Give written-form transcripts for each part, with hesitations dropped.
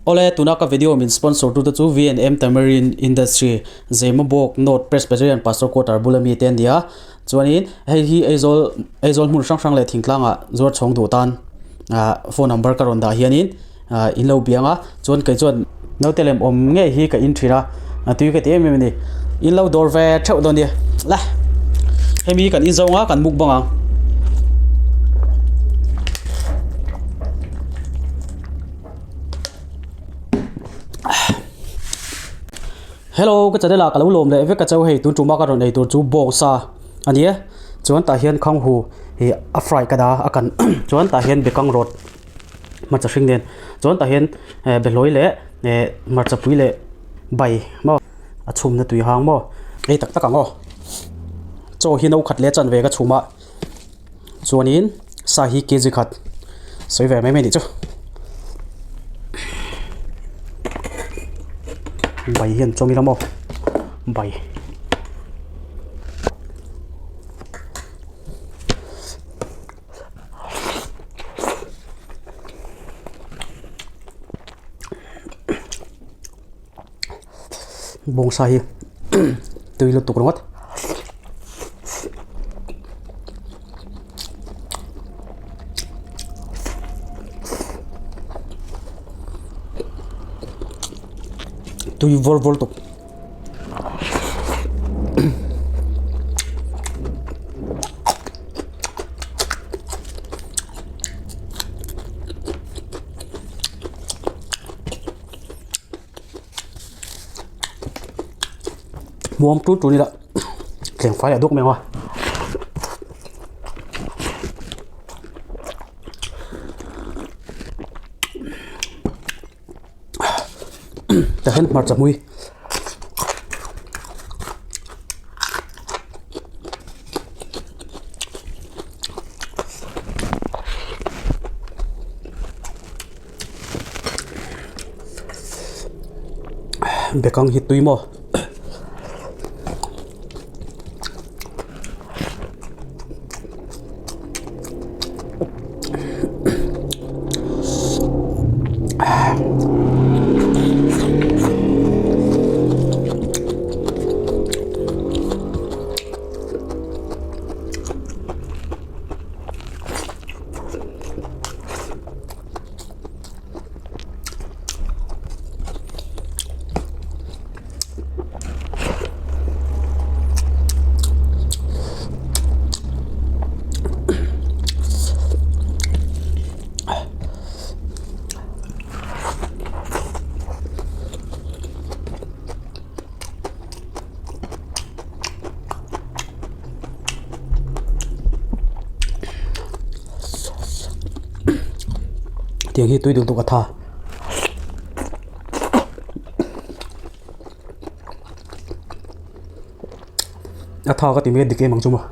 Awle, tuna ka video min sponsor tute chu V&M Tamarind Industry, Zemabawk North Presbyterian Pastor Quarter bula mi te an ni a. Chuanin hei hi Aizawl Aizawl hmun hrang hrang leh thingtlangah zuar chhawng duh tan ah phone number ka rawn dah hianin ah in lo biang a chuan kei chuan naute lem awm ngei hi ka in thin a a tui ka ti em em a ni in lo dawr ve theuh dawn nia la hemi kan in zawng a kan mukbang ang. Hello ka channel ah ka lo lawm leh vek a chau hei tun tuma ka rawn ei tur chu bawngsa a ni e chuan tah hian khanghu ih a fry ka da a kan chuan tah hian bekang rawt hmarcha hring nen chuan tah hian eh behlawi leh eh hmarcha pui leh bai maw a chhumna tui hang maw ei tak tak ang aw chaw hi no khat leh a chanve ka chhum a. Chuanin sa hi kg khat sawi ve mai mai a nih chu. Bai hian chawm ila maw bai. Bawngsa hi tui lutuk ringawt. Tui vawr vawr tuk. Muam tut tut ila thleng fai a duk mai ang a. Tah hian hmarcha hmui. Bekang hi tui maw? Tiang hi tui deuh deuh a tha. A tha ka ti mai a dik em ang chu maw.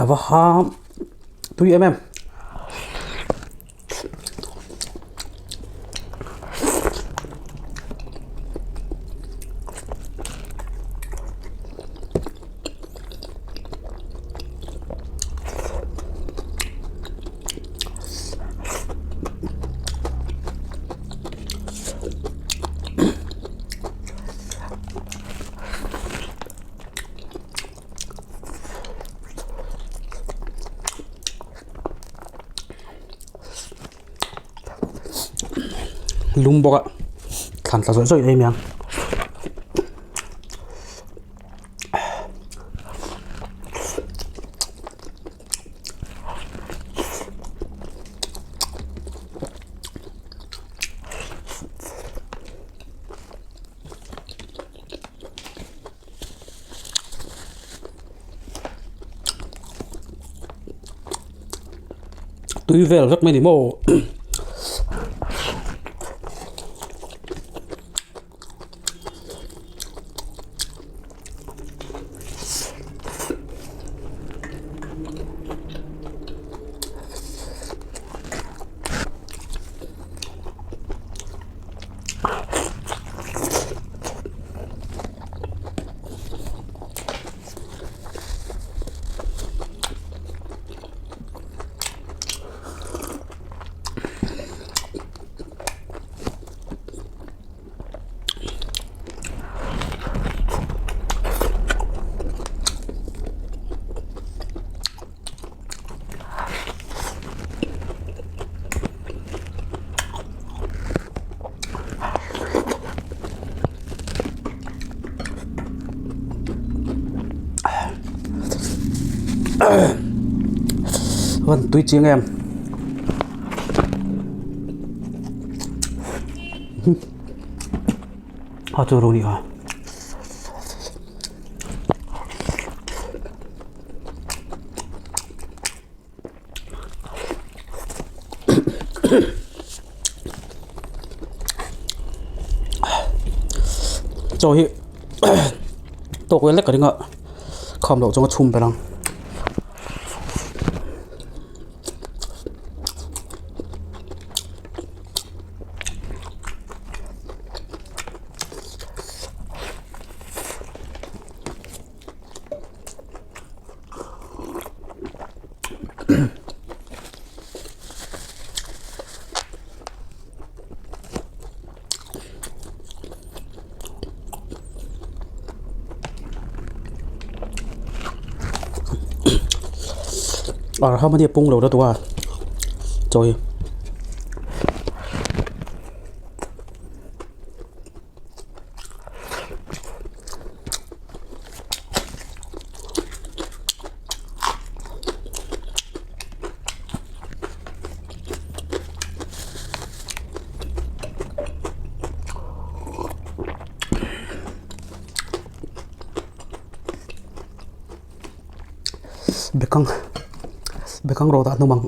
A va ham tui em em. Lung bawk a thlan tla zawih zawih em em ang. Tui vel vek mai ni maw. Van tui chiang em. A chu ru ni a. Chaw hi tawk vel lek ka ring a kham loh chuan a chhum ber ang. Ar ham ania pung lo lutuk a chaw hi. Bekang bekang rawh dah hnum ang.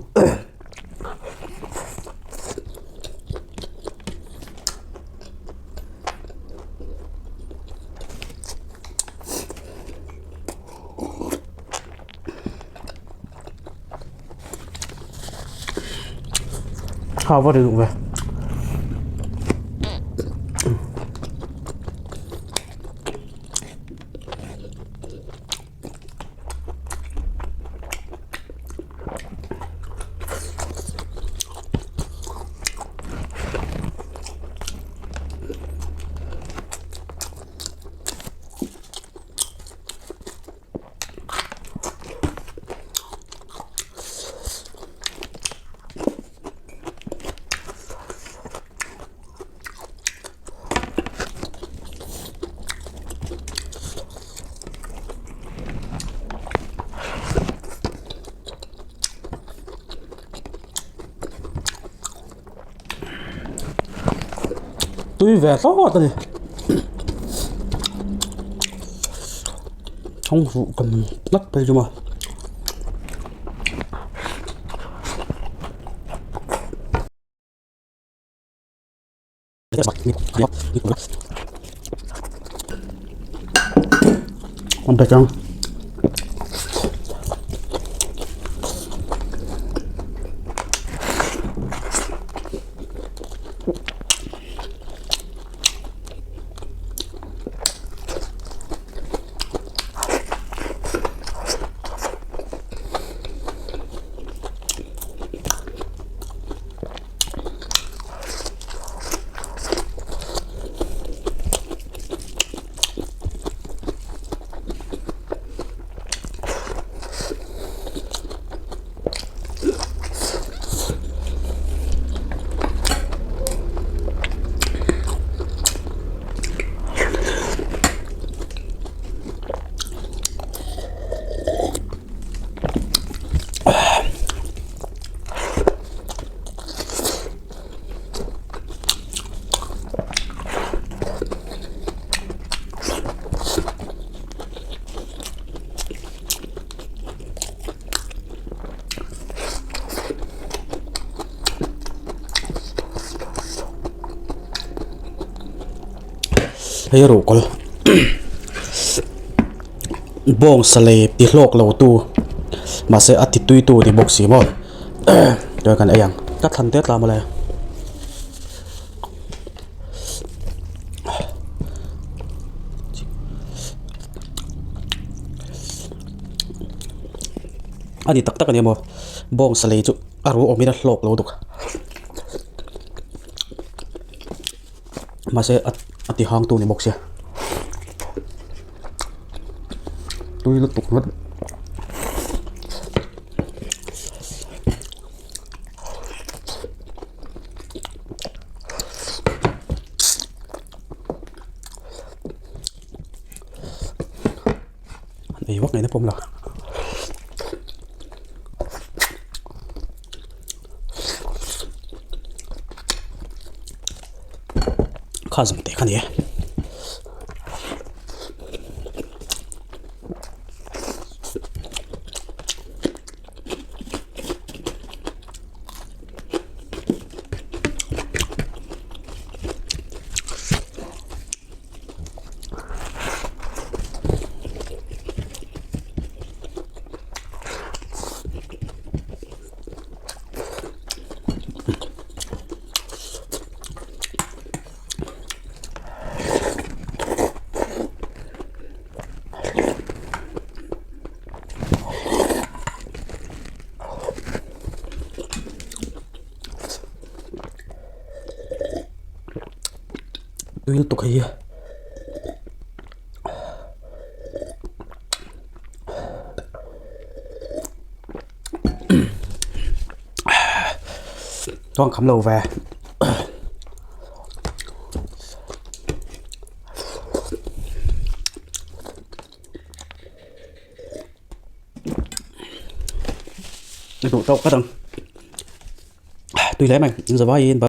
Ha va ri duh ve. Tui ve thlawt a ni thawng fuh kan tlat phei chu maw. An pe chang. Hei ruhkawl bawng salei ti hlawk lo tu mahse a ti tui tu ni bawk si maw chuan kan ei ang ka thlan te tla mawle. A ni tak tak a ni maw bawng salei chu a ru awmin a hlawk lo duk mahse a ti hang tu ni bawk sia tui lutuk ngawt. An ei vak ngei na pawm lo. Kha zawng teh kha ni e. Tui lutuk hei hi. Chuan kham lo ve. Duh tawk phawt ang. Tui hle mai, in zavaiin.